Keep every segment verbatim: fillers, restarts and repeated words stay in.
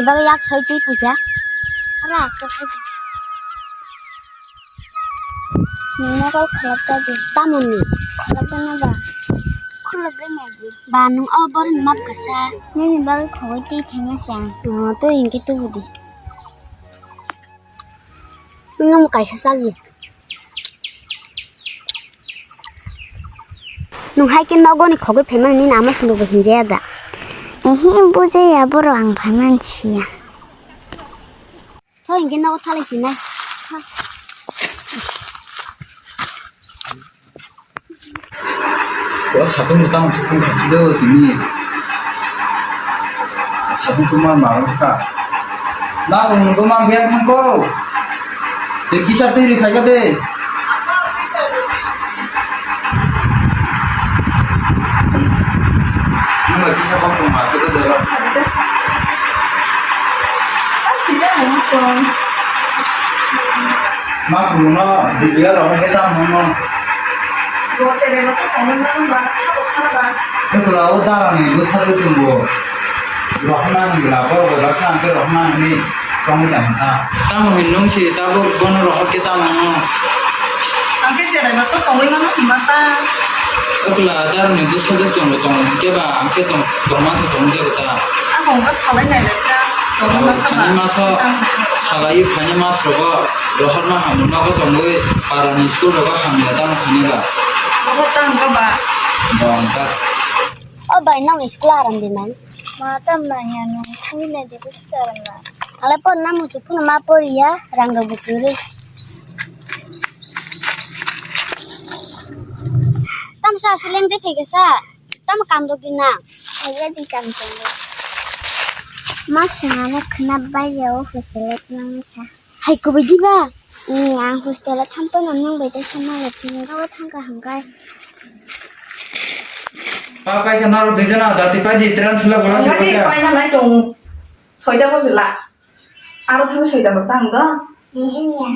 Bagwi yak soi twi phaikha. Hala, yak soi twi. Nini nogo kholop ta di. Tamoni? Kholop ta na ba? Kholop ta na di. Ba nwng o borok ni map kasa. Nini bagwi khogwi twi phaima se ang. Oh, twi hinkhe tubu di. Nwng kaisa chali. Nwng hai khe nogo ni khogwi phaimani nini ama songbo hinjaya da? Ehe, bujaya borok ang phaimani siya. Tho hinkhe nogo thalai sinai. O satung bo tamo se tong kha si do tini. Satung tuma ma wng kha. Na wng go ma biang thang ko. Te kisa twi ri phai kha de. Nung bai kisa kok tong ma se do de. Ma thwngno D B R rok khe tamo no. Bo chele no to tongwi mano ba, sabo khana ba. Te kula o dara ni bwsa de tumbo. Rohna ni la bo bo rakha ang ke rohna ni tongwi tang kha. Tamo hin nung si tabuk bono rohor khe tamo no. Ang khe chele no to tongwi mano hima ta. Te kula dara ni bwsa je chwng tong khe ba ang khe tong tongma tho tong je ta. Abo wngkha salai nailaikhwra, tongwi mankha ba. Thani maso salai thani mas rogo rohorma hamrwma bo tongwi parani school rogo hamya tamo thani ba. Rohor ta wngkha ba. Ba wngkha. O bai, nang school aram di nang? Ma tam nangya nung thangwi nai de bwswk aram na. Ale por na muchuk phano ma poriya, rang rok bo kwrwi. Tamsa seleng je phai khe sa. Tamo kam rok di nang? Phaiya di kam tongo. Ma swnam khna bai ya o hostel o thangnai sa. Hai kubui di ba? Ni ang hostel o tham tono nung bai tei sama le phini. Abo thang ka hangkai. Pa pai ka naro dui jana dati pai di tran sula bola. Pai na lai tong. Soita bojila. Aro thangwi soita rok tang do.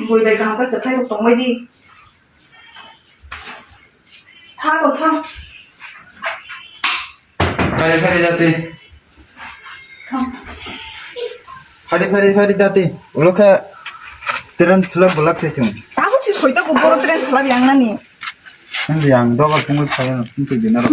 Bui bai kaham khe kwthai rok tongbai di. Tha rok tha. Phari phari dati. Phari phari phari dati. Ulo khe tren slap bulak se chung. Abo si soita ko boro tren slap yang nani. Nang yang dogal pungul saya nang pungul dina rok.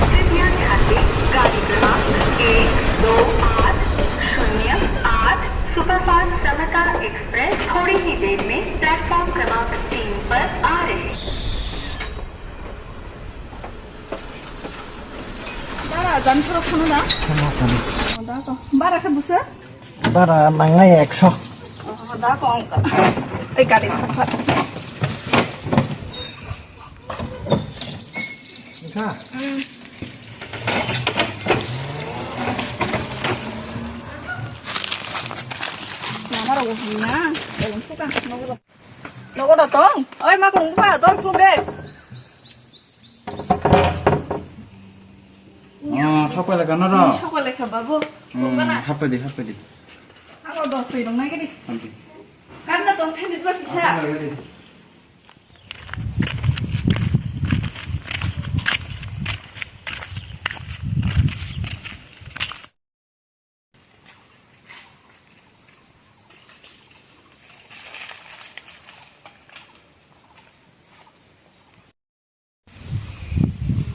कृपया ध्यान दें, गाड़ी क्रमांक एक दो आठ शून्य आठ सुपरफास्ट समता एक्सप्रेस थोड़ी ही देर में प्लेटफॉर्म क्रमांक तीन पर आ रही है। Bara, jani sorok phano na? Phano, phano. O, da ko. Bara khe busa? Bara nangnai ekso. O, da ko, ongka. Ei, gari. Ongka? Hmm. Mama rok bo hwnna, beleng suka, nogo rok. Nogo da tong? Oi, ma kung ba, dol phung de. Oh, sok pai lekha no ro? Sok pai lekha, babu. Hmm, hapai di, hapai di. Abo dol twi rong nai gidi. Hapai di. Kan na tong thani ba kisa. Hapai di.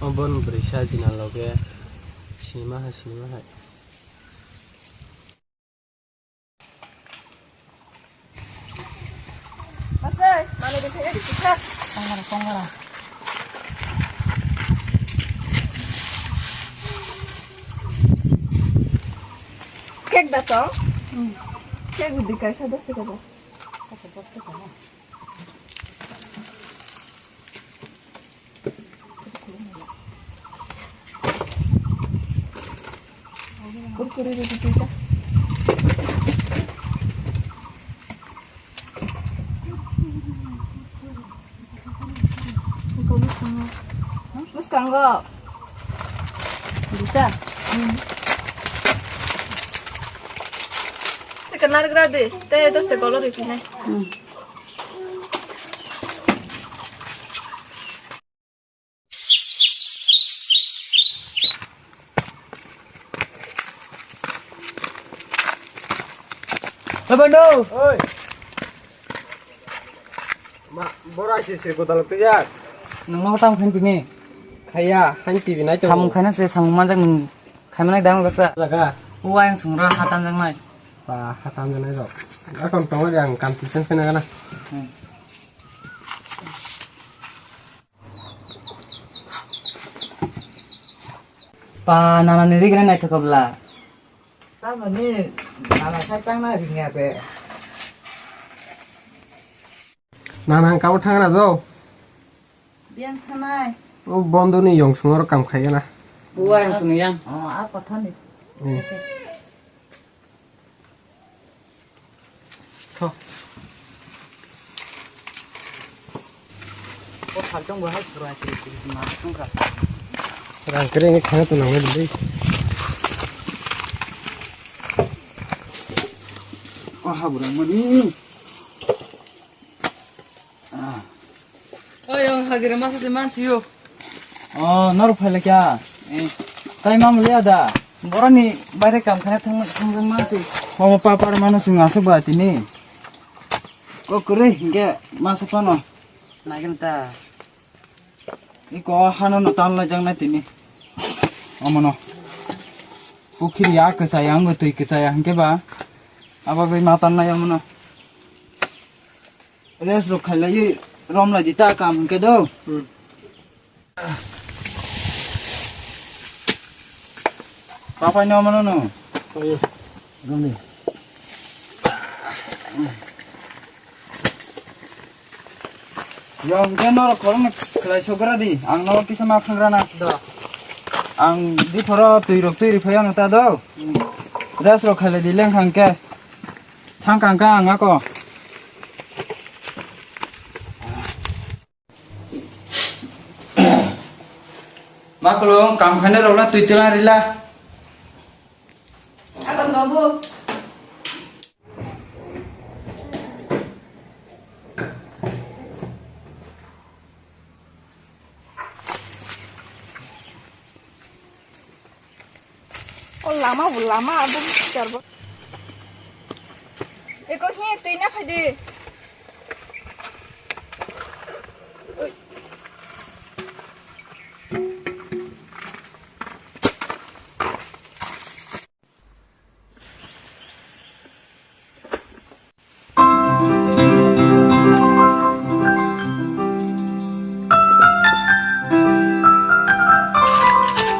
Obo ni bwrwi sa jina loge sinima hai, sinima hai. Masai, mane de kaya di kisa. Kongara, kongara. Cake da to? Hmm. Cake di kaisa dos taka da. Kaisa dos taka na. Kurkure de dito. Bwskango. Cha. Teka nargra de, te doste kolor ipine. Hey, Bando! Oi! Ma, bora sir sir godal twijak. Nangno tam khain tini. Khaya, hain T V nai tongo. Samung khaina se samung manjak nung khaimani dang baksa. Jaga. O ayang sungra hatan jangnai. Ba, hatan jangnai rok. Akon tongo de ang kam tichen khaina gana. Hmm. Pa, nana ni rigre naithok bla. Tamoni nana sai tangna ringya de. Nana ang kabo thangna jo. Biang thanai. O bondo ni yong sungaro kam khaiya na. Buwa yang sunu yang. Oh, apa thani? Hmm. Tho. O saltong bo hai khura siri siri ma tongkha. Rang kere nge khana to nang dei. O ha burang mani. Ah. Oi, ang hagire masa se mansiyo. Oh, norok phailai kya? Eh. Tai mamuli ada. Boroni baire kam khana thang thang mansi. Omo papar mano sung asuk ba tini. Ko kure hingke masa pano. Nagin ta. Iko hano no tan lai jang nai tini. Omono. Pukhiri ya kesa yang twi kesa ya hingke ba. Aba bai matan nai omono. Rest rok khailaiwi romlai di ta kam hwnkhe do. Hmm. Papai no mano no. Oye. Romni. Yo hwnkhe norok khoroknwi khlai sogra di. Ang norok kisa ma khangrana. Do. Ang di phoro twi rok twi riphaiyano ta do. Hmm. Rest rok khailai di lengkha hwnkhe. Thang kang kang ako. Ma khulung, kam khaina rok na twi tila rila. Agon babu. O lama bo lama, abo sikarbo. Eko hi twi na phaidi.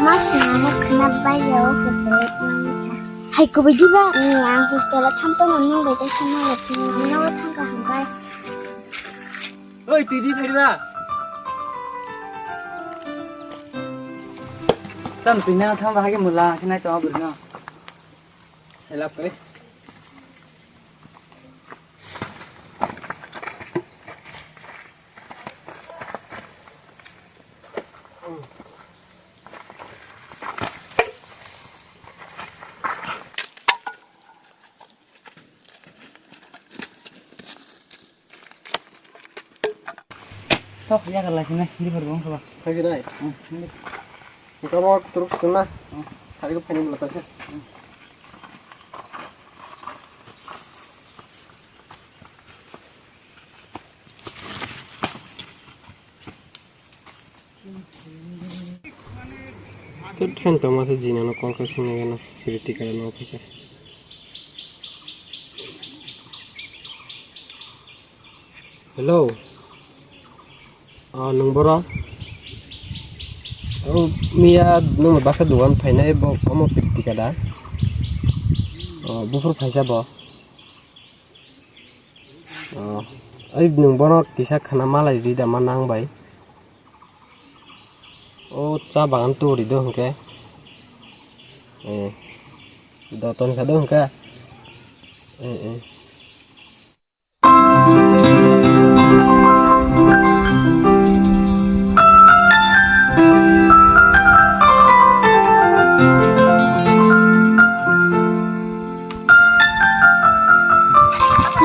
Ma swnamwi khna bai ya o kwtwi wngkha. Hai kubui diba? Ni ang hostel o thang tongo nwng bai tei sama ya phini ang nogo thangkha hwnkhai. Oi, twi di phai ba. Tam twi na thang ba hai ke mula khe nai to abri no. Selap kai. Tok ya kalai sini di baru bang coba. Lagi dai. Hmm, ini. Engkau mau terus kena. Hmm. Saya ke pengen lepas ya. Hmm. Khe thain tongma se jinano call khe swngna gana siri tikara no phaikha. Hello. O nwng boro? O miya nwng baksa dogan phainai bo omo siri tikada. O buphuru phaisa bo. O, ai nwng bono kisa khana malai rida ma nang bai. O cha bagan turi do hwnkhe. Eh, doton kha do hwnkhe. Eh, eh.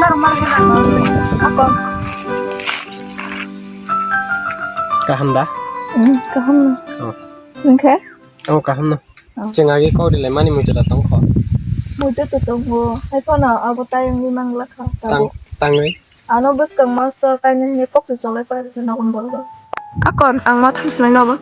Ako. Kaham da? Hmm, kaham. Oh. Oke. Oh, kaham no. Oh. Chwng agi kok rilai mani muitu da tongkho. Muitu to tongo. Hai phano abo tayong ni mangla kha. Tang, tangwi. Ano bwskang masa kainwi hwnwi kok se cholai pai se nogon borok. Akon ang ma thang sinai nobo.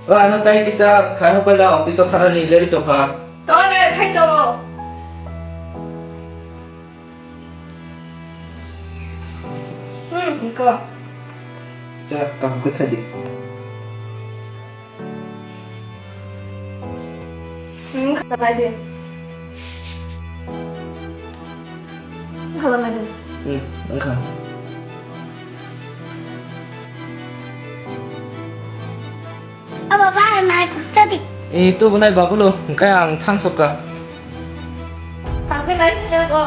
O ano tai kisa khai hopai la office o thara ni leri tokha. To le khai to. Hmm, ko. Cha kam khai khai di. Hmm, khalai de. Khalai de. Hmm, wngkha. Abo bara nai tadi. Eh, tu bunai bagulo, hingkai ang thang soka. Tapi nai ko.